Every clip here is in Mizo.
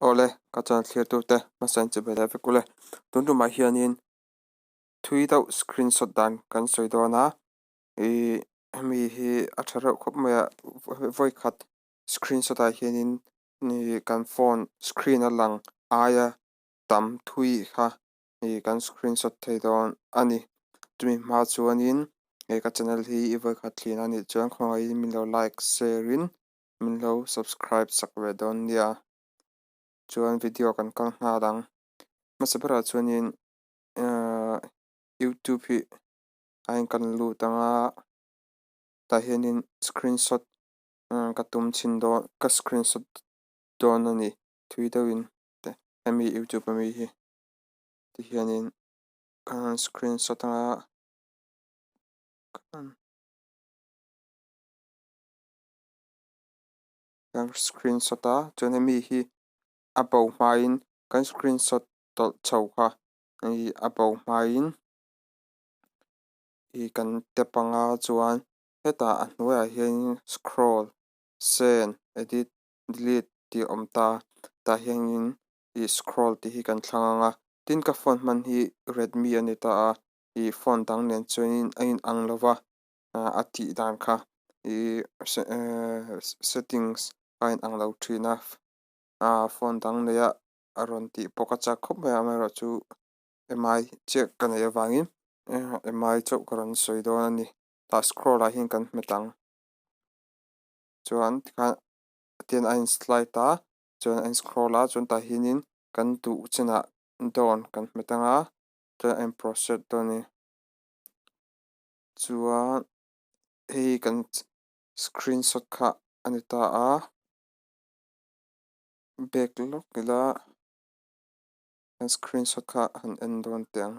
Awle, ka channel thlirtute hmasa in chibai leh vek ule. Tun tumah hianin thui deuh screenshot dan kan sawi dawn a, ih hemi hi a tha reuh khawp mai a, vawi khat screenshot ah hianin ih kan phone screen a lang aia tam thui kha ih kan screenshot thei dawn a ni. Chumi hma chuanin he ka channel hi i vawi khat thlir a nih chuan khawngaihin min lo like share in min lo subscribe sak ve dawn nia chuan video kan kal nghal ang hmasa berah chuanin ahh youtube hi a in kan lut ang a tah hianin screenshot ka tum chhin dawn ka screenshot dawn a ni thui deuhin hemi youtube ami hi tihianin ka han screenshot ang a. Kan screenshot a chuan hemi hi a bo hmain kan screenshot tawlh chho kha ih a bo hmain ih kan tap anga chuan hetah a hnuaiah hianin scroll send edit delete tih a awm ta tah hianin ih scroll tih hi kan thlang ang a tin ka phone hman hi redmi a ni ta a ih phone dang nen chuanin a inang lo va. a tih dan kha ih settings a inang lo thin a ah phone dang neia a rawn tih pawh ka chak khawp mai a amaherawhchu mi chiah ka neih avangin mi chauh ka rawn sawi dawn a ni tah scroll ah hian kan hmet ang chuan tikhan tian a in slide a chuan a in scroll a chuan tah hianin kan duh chinah dawn kan hmet ang a chuan a in process dawn a ni. Chuan hei kan screenshot kha a ni ta a back lawk ila kan screenshot kha han en dawn teh ang.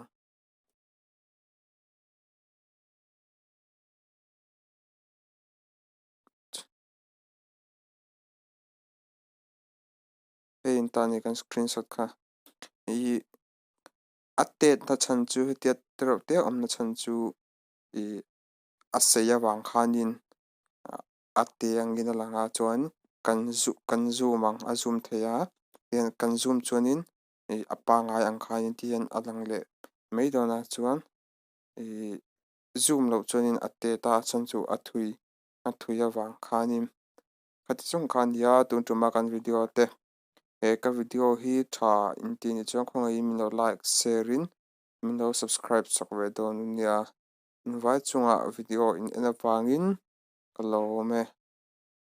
Hei in ta a ni kan screenshot kha ih a tet na chhan chu hetia tereuh te a awm na chhan chu ih a sei avang khanin a te angin a lang a chuan kan zoom kan zoom ang a zoom thei a tihian kan zoom chuanin ih a pangngai ang khanin tihian a lang leh mai dawn a chuan ih zoom loh chuanin a tet a a chhan chu a thui a thui avang khanin khati chung kha a ni a tun tuma kan video te. He ka video hi tha in tih nih chuan khawngaihin min lo like share in min lo subscribe chak ve dawn ania invai chungah video in en avangin ka lawm e.